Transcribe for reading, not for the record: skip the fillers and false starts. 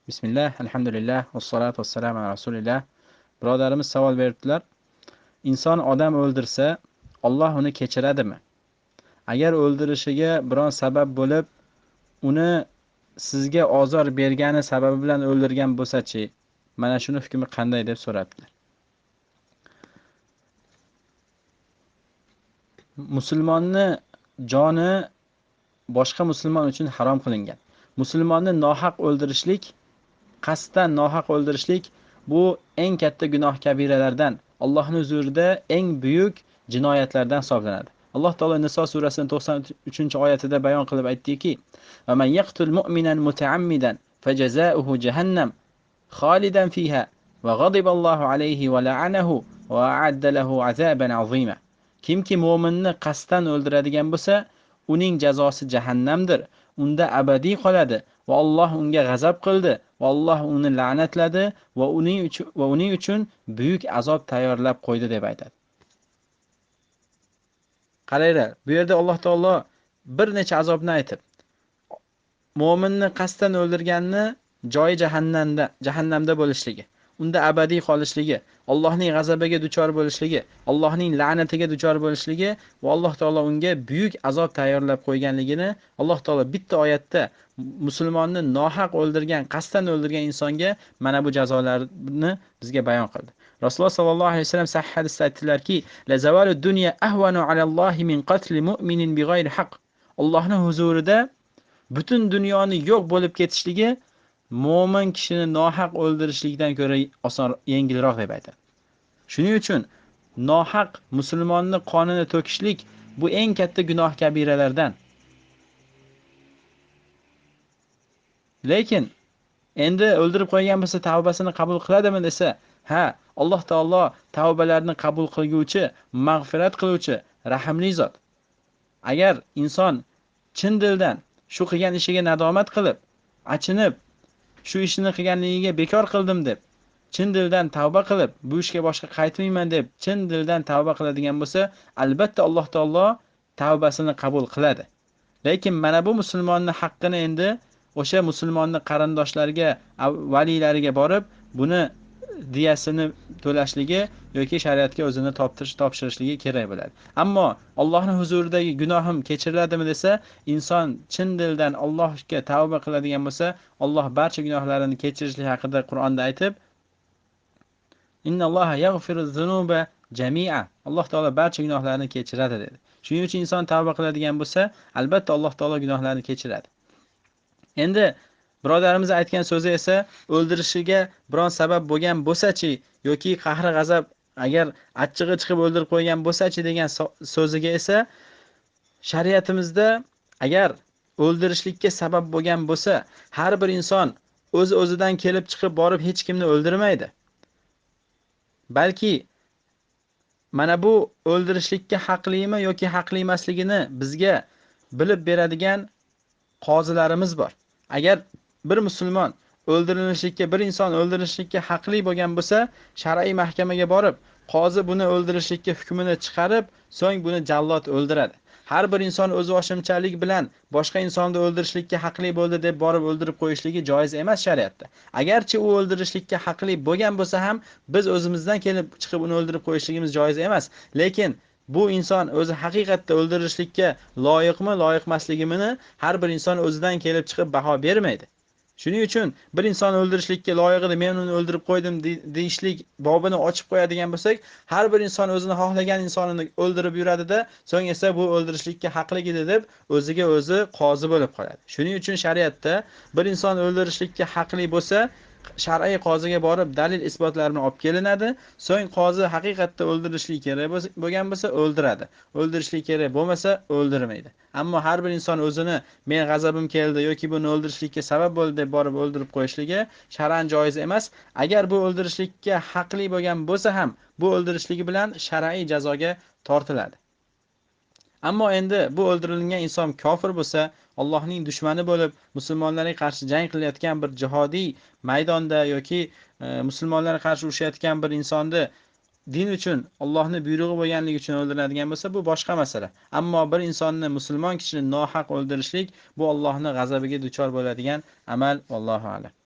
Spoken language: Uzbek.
Bismillah, alhamdulillah, vassalatu vassalamu ala rasulillah. Birodarimiz savol beribdilar. Inson odam o'ldirsa, Alloh uni kechiradimi? Agar o'ldirishiga biron sabab bo'lib, uni sizga ozor bergani sababi bilan o'ldirgan bo'lsa-chi, mana shuni hukmi qanday deb so'rabdilar. Musulmonni joni boshqa musulmon uchun harom qilingan. Musulmonni nohaq o'ldirishlik, qasddan nohaq o'ldirishlik bu eng katta gunoh kabiralardan, Allohning huzurida eng buyuk jinoyatlardan hisoblanadi. Alloh taolo Niso surasining 93-oyatida bayon qilib aytdiki: "Va man yaqtul mu'minan muta'ammidan fajaza'uhu jahannam khalidan fiha va ghadiballohu alayhi va la'anahu va a'adda lahu 'azaban 'azima." Kimki mo'minni qasddan o'ldiradigan bo'lsa, uning jazosi jahannamdir. Unda abadiy qoladi va Alloh unga g'azab qildi va Alloh uni la'natladi va uning uchun buyuk azob tayyorlab qo'ydi deb aytadi. Qaranglar, bu yerda Alloh taolo bir necha azobni aytib, mo'minni qasddan o'ldirganni joyi jahannamda bo'lishligi, unda abadiy qolishligi, Allohning g'azabiga duchor bo'lishligi, Allohning la'natiga duchor bo'lishligi va Alloh taolo unga buyuk azob tayyorlab qo'yganligini Alloh taolo bitta oyatda musulmonni nohaq o'ldirgan, qasddan o'ldirgan insonga mana bu jazolarni bizga bayon qildi. Rasululloh sallallohu alayhi vasallam sahih hadisda aytdilarki: "La zawalu dunya ahwanu ala Allohi min qatli mu'minin bighayri haqq." Allohning huzurida butun dunyoni yo'q bo'lib ketishligi mo'min kishini nohaq o'ldirishlikdan ko'ra oson, yengilroq deb aytadi. Shuning uchun nohaq musulmonni qonini to'kishlik bu eng katta gunoh kabiralardan. Lekin endi o'ldirib qo'ygan bo'lsa tavbasini qabul qiladimi desa, ha, Alloh taolo tavbalarni qabul qilguvchi, mag'firat qiluvchi, rahimli zot. Agar inson chin dildan shu qilgan ishiga nadomat qilib, achinib, shu ishni qilganligiga bekor qildim deb, chin dildan tavba qilib, bu ishga boshqa qaytmayman deb chin dildan tavba qiladigan bo'lsa, albatta Alloh taolo tavbasini qabul qiladi. Lekin mana bu musulmonni haqqini endi o'sha musulmonni qarindoshlariga, valiylariga borib, buni diyasini to'lashligi yoki shariatga o'zini topshirishligi kerak bo'ladi. Ammo Allohning huzuridagi gunohim kechiriladimi desa, inson chin dildan Allohga tavba qiladigan bo'lsa, Alloh barcha gunohlarini kechirishlik haqida Qur'onda aytib, "Innalloha yaghfiru zunuba jami'a." Alloh taolo barcha gunohlarni kechiradi dedi. Shuning uchun inson tavba qiladigan bo'lsa, albatta Alloh taolo gunohlarni kechiradi. Endi birodarimiz aytgan so'zi esa o'ldirishiga biron sabab bo'lgan bo'lsa-chi yoki qahri g'azab agar achchig'i chiqib o'ldirib qo'ygan bo'lsa-chi degan so'ziga esa shariatimizda agar o'ldirishlikka sabab bo'lgan bo'lsa, har bir inson o'z-o'zidan kelib chiqib borib hech kimni o'ldirmaydi. Balki mana bu o'ldirishlikka haqlimi yoki haqli emasligini bizga bilib beradigan qozilarimiz bor. Agar bir musulmon o'ldirilishlikka, bir inson o'ldirilishlikka haqli bo'lgan bo'lsa, shar'iy mahkamaga borib, qozi buni o'ldirishlikka hukmini chiqarib, so'ng buni jallod o'ldiradi. Har bir inson o'z boshimchalik bilan boshqa insonni o'ldirishlikka haqli bo'ldi deb borib o'ldirib qo'yishligi joiz emas shariatda. Agarchi u o'ldirishlikka haqli bo'lgan bo'lsa ham, biz o'zimizdan kelib chiqib uni o'ldirib qo'yishligimiz joiz emas. Lekin bu inson o'zi haqiqatda o'ldirishlikka loyiqmi, loyiqmasligini har bir inson o'zidan kelib chiqib baho bermaydi. Shuning uchun bir inson o'ldirishlikka loyiq edi, men uni o'ldirib qo'ydim deyishlik bobini ochib qo'yadigan bo'lsak, har bir inson o'zini xohlagan insonini o'ldirib yuradida, so'ng esa bu o'ldirishlikka haqli edi deb o'ziga o'zi qozi bo'lib qoladi. Shuning uchun shariatda bir inson o'ldirishlikka haqli bo'lsa, shar'iy qoziga borib dalil isbotlarini olib kelinadi. So'ng qozi haqiqatda o'ldirishlik kerak bo'lgan bo'lsa o'ldiradi. O'ldirishlik kerak bo'lmasa o'ldirmaydi. Ammo har bir inson o'zini men g'azabim keldi yoki buni o'ldirishlikka sabab bo'ldi deb borib o'ldirib qo'yishligi shar'an joiz emas. Agar bu o'ldirishlikka haqli bo'lgan bo'lsa ham, bu o'ldirishligi bilan shar'iy jazoga tortiladi. Ammo endi bu o'ldirilgan inson kofir bo'lsa, Allohning dushmani bo'lib, musulmonlarga qarshi jang qilayotgan bir jihodiy maydonda yoki musulmonlarga qarshi urushayotgan bir insonni din uchun, Allohning buyrug'i bo'lganligi uchun o'ldiriladigan bo'lsa, bu boshqa masala. Ammo bir insonni, musulmon kishini nohaq o'ldirishlik bu Allohning g'azabiga duchor bo'ladigan amal. Vallohu a'lam.